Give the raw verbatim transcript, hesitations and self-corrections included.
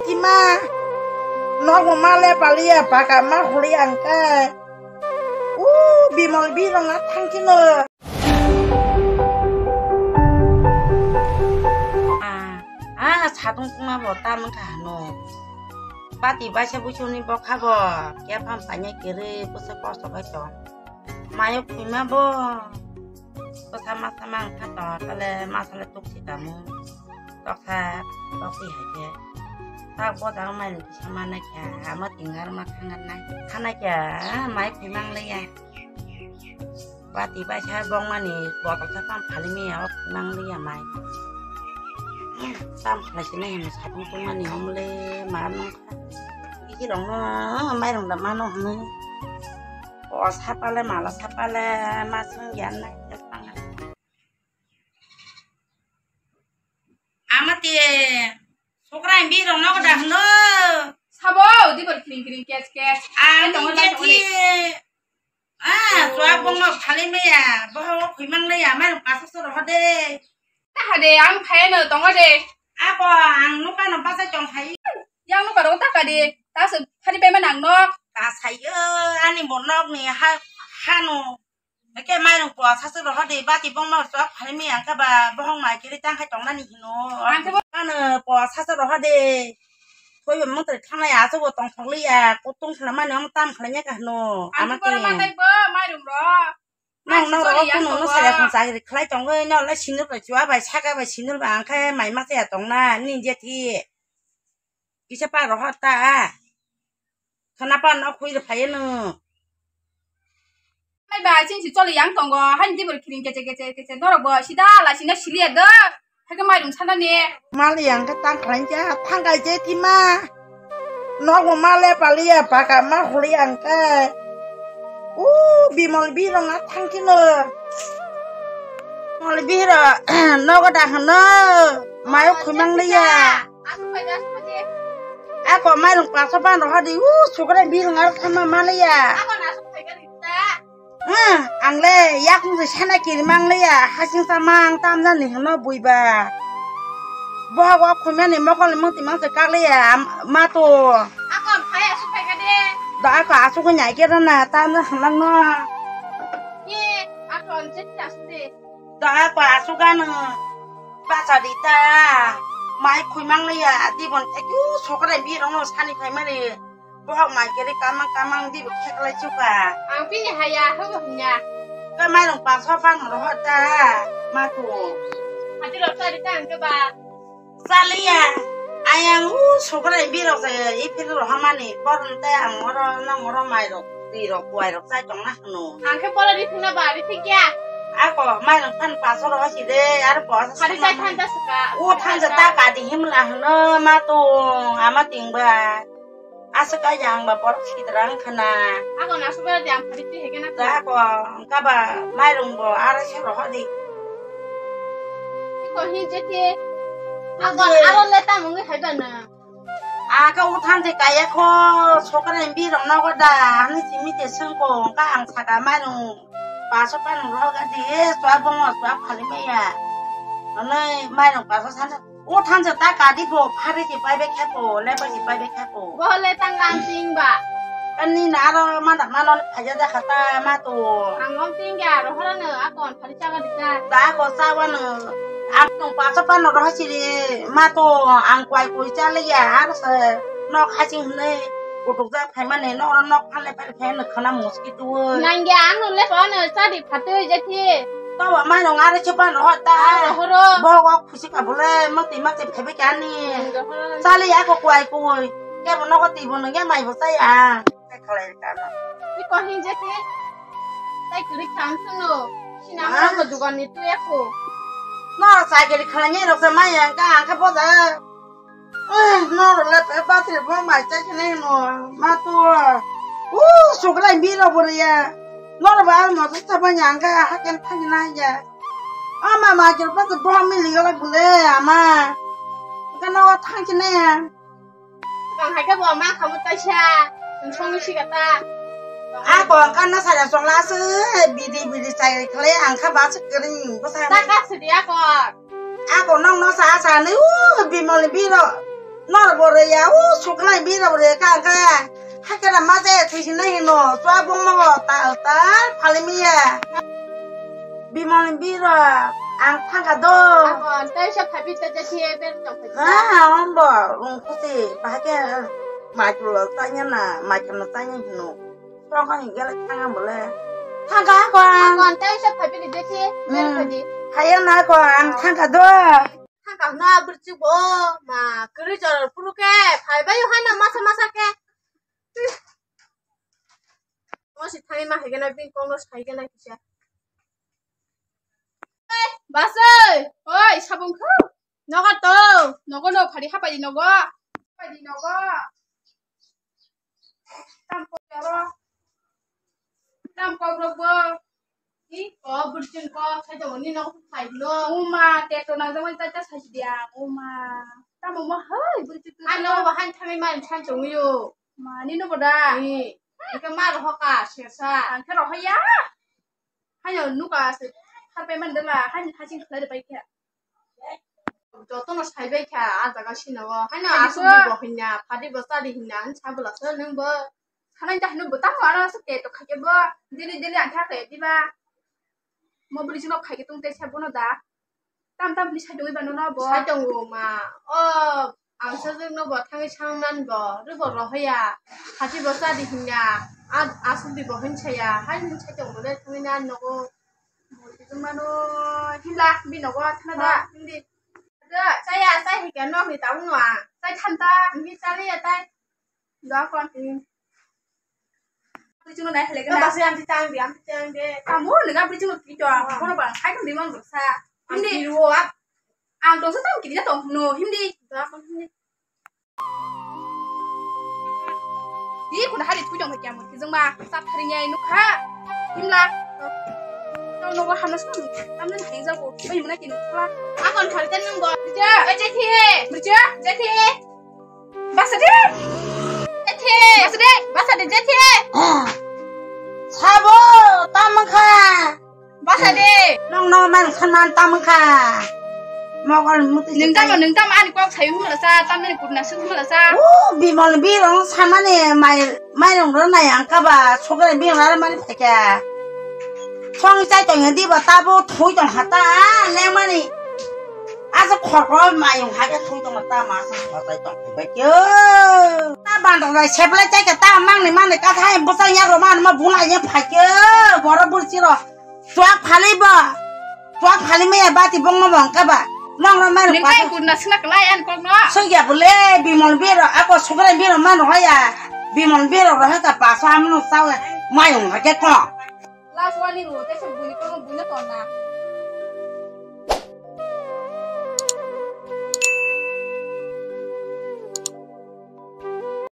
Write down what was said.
Ima, nokbo ma le paliya, paka ma huli ang khe. U, Bimol birok na thang kino. Ah, ah, satung tungma bo ta mangkha hano. Bati baisa buchuni bokha bo, kya pham paine kiri, busa kosto bai tong. Mayo khwima bo. Bwsa masa ma wngkha to, tale masa le tuksi tamo. Toksa tokwi hai khe. Tak bo jang mai ni kisa ma nai kha, ama tingar ma thangar nai. Khana kya, mai khwimang le ya. Bati bai sa bong mani botol sa pam phali mi ya, o khwimang le ya mai. Tam khlai si nai hino sabung tong mani hom le ma nung kha. Iki rong no, mai rong da ma no hino. O sapale mala sapale ma sung yan na ya panga. Amati sokra bi rong no da hno. Sabo di bor kring kring kes kes. Ani Ai, tong jeti. Ah, swa bongo khali meya. Boho khimang le ya mai pasa soro hode. Taha de, ang phai no tongo de. Ako ang nuka no basa chong hai. Yang nuka ro taka de. Ta se phari pe manang nok. Ka sayo ani bo nok ni ha hano. Eke mai rong po sasa ro hode bati bong no sok phari mi ang ka ba bohong mai kiri tang khai tong nani hino. Ang ke bo- Ano po sasa ro hode. Koi bo mung tre thang ya so bo tong thok li ya. Ko tung khna mani ang tam khna nya ka hno. Ang ke bo ro mandai bo mai rong ro. Nang nang ro kuno no saya khon chakri khlai tongwi no le sinur bai chua bai saka bai sinur bai angkhe mai ma chaya tongna ni je thi. Kisa pa rohor ta. Khana pa no khui phai no. Mai ba ching si choli yang tongo. Hani tibur kiring kece kece kece norok bo sida la sina sili do. Hake mai rung sana ne. Mali yang ke tang khlai ja thang kai je tima. Nok bo ma le pali ya paka ma huli ang ke. U Bimol birok na thang kino. Bimol birok nogo da hano. Mayo khumang le ya. Ako mai rung paso ban rohadi. U sukre birok na thang ma le ya. Ah, ang le yakung se sana kiri mang le ya, hasing sa mang tam jani hino bui ba. Boha wa khumya ni mokol ni moti mang se kak le ya, am-, ma to. Ako phai asu phai ka de. Da ako asu ko nyai ke na tam na hang lang no. Ye, ako je ta su de. Da ako asu ga no. Ba sa di ta. Mai khui mang le ya, di bon te ku sokre bi rong no sani phai ma le. Bohok mai kiri kamang kamang di kheklai chuka. Ang pini haya hobo hnya. Ka mai rong paso pang roho ta. Ma tu. Hati rok tari ta ang ke ba. Saliya. Ayang u sokra bi rok se i phil roha mani. Bor te ang oro nang oro mai rok. Di rok kuai rok sai tong na hnu. Ang ke polo di thuna ba di thik ya. Ako mai rong phan paso roho si de. Ar paso. Hati sai than ta suka. U than ta ka di him la hnu ma tu. Ama ting ba. Asa kaya ang ba borok sidra wngkha na. Ako na subra di ang phari ti hege na. Da ako wngka ba mairung bo arai se rohor di. Iko hi je ke. Ako aro le tamo wngwi hai ba na. Aka uthang de kaya kho sokra bi rok nogo da ani simi te sengko wngka ang saka mairung. Paso panung rohor ga di e swa bongo swa phali maya. Nonoi mairung paso sana. O thansa ta kadi bo phari si pai be khepo, lepa si pai be khepo. Bo le tang ang ting ba. Ani na aro ma da ma non phaja da khata ma to. Ang ong ting ya ro hora no a kon phari chaga dita. Da ko sa wa no. Ang tong pa sa pa no ro siri ma to ang kwai kui cha le ya ar sa no kha sing ne. Kutuk ja phai ma ne no ro nok phale phale phai no khana muski tu. Nang ya ang no le pa no sa di phatui je thi. To wa ma no ngare chupa no ta. Aro horo. Bo wa Khusi ka bole mati mati phaibai ka ni. Chali ya ko kwai koi. Ke bo nogo ti bo nungya mai bo chaya. Ke khalai ka no. Ti ko hinje ti. Tai kuri kam suno. Sina mo ko dugan ni tu ya ko. No cycle khalai ni rok sa mai ya ka ka bo da. Eh, no le pe battery bo mai chai kene no. Ma tu. U sukrai bi ro bo ya. No ba mo sa ba ya ka ha ken thang na ya. Ama ma jor pa to bo mi li gala gule ama. Ka no thang kine ya. Ang hai ka bo ma khamu ta sha. Song si ka ta. A ko ka na sa ya song la se bidi bidi sai khle ang kha ba se kring ko sa. Ta ka se dia ko. A ko nong no sa sa ni u bi mo le bi ro. Nor bo re ya, u suknai bira bo re ka ka. Hakera ma je thisi nai no, chwa bong mo ta ta phali mi ya. Bimol bira ang thangka do. Ako, tei sa phabi ta je thi e ber tong phabi. Ha, ha, on bo, ung kuti, bahake, mai kulo tanya na, mai kulo tanya hino. Tongkha hingke le thanga bole. Thangkha ako ang. Ako ang tei sa phabi ni je thi, ber phabi. Haya na ako ang thangkha do. Thangkha na burchi bo, ma, kiri jor puru ke, phai bai hana masa masa ke. Mo si thani ma hege na bin kong no sai ke na kisa. Basoi, oi, sabong kho. Nogo to, nogo no phari hapai di nogo. Hapai di nogo. Tam kok ro. Tam kok ro bo. Ni ko burchin ko sai to ni no phai no. Uma, te to nang jang ta ta sai dia. Uma. Tam mo hai burchin. Ano ba han thami man chan chung yo. Ma ni no boda. Ni. Ka ma ro ka sersa. Ang ka ro ya. Hayo nuka se harpai man dela, haini haching khlai de pai kha. Joto no sai bai kha, a jaga sino. Haino asuk di bo hinna, phadi bo chadi hinna, ang sa bwla se nung bo. Hanai da hino bo tamo ara se te to khaike bo. Dili dili ang tha khe diba. Mo buli sino khaike tung te sa bono da. Tam tam ni sai tongwi ba nono bo. Sai tongo ma. O ang sajwk no bo thangwi sang nan bo. Rwbo rohoya. Hati bo chadi hinna. A asuk di bo hin saya. Hai hin sai tongo le thangwi nan nogo. Mano hinla bi nogo thana da. Hindi. Chaya chai hika no ni taung no ang. Chai thanta. Hindi chali ya tai. Da kon. Bri chungo nai hale gana. Basi ang ti tang di, ang ti tang de. Kamu nega bri chungo ki to. Kono bang khai kan di mang sa. Ang di ruo ap. Ang to sa tang ki di to no hindi. Da kon hindi. Di kun hari thui dong kiamu ki jong ma. Sap hari nyai nukha. Himla. Tau nogo hamna sung. Tamna hing jago. Bai muna ki nukha. Akon thari tan nung go. Ja. Bai je thi he. Bri ja. Je thi he. Basa de. Jethe. Basa de. Basa de, jethe. Sabo, tamkha. Basa de. Nong no man khan man tamkha. Mogol muti. Nung tamo, nung tamo ani kok sayu humla sa, tamni kutna suk humla sa. O, bimol birong samani mai, mairong ro nai angka ba, sokre birong ara mani phakya. Song chai tong di ba tabo thui tong hata, ne mani. Asa khorkor mayung hai khe thung tongma ta ma sa hotai tong bai khe. Ta bandok lai seplai chai khe ta mangni mangni ka thai bwsai yak rok ma ma bulai ya phai khe. Borok burchi rok. Chuak phali bo. Chuak phali maya bati bongma bong ka ba. Nong rok mai rok. Ning kai kurna sina klai an kok no. Soi ya bole bimol bero ako sugrai bero ma no ya. Bimol bero rok ha ka basa amno sawa mayung ha khe ko. Last one ni ro te se bui ko bui no tonna.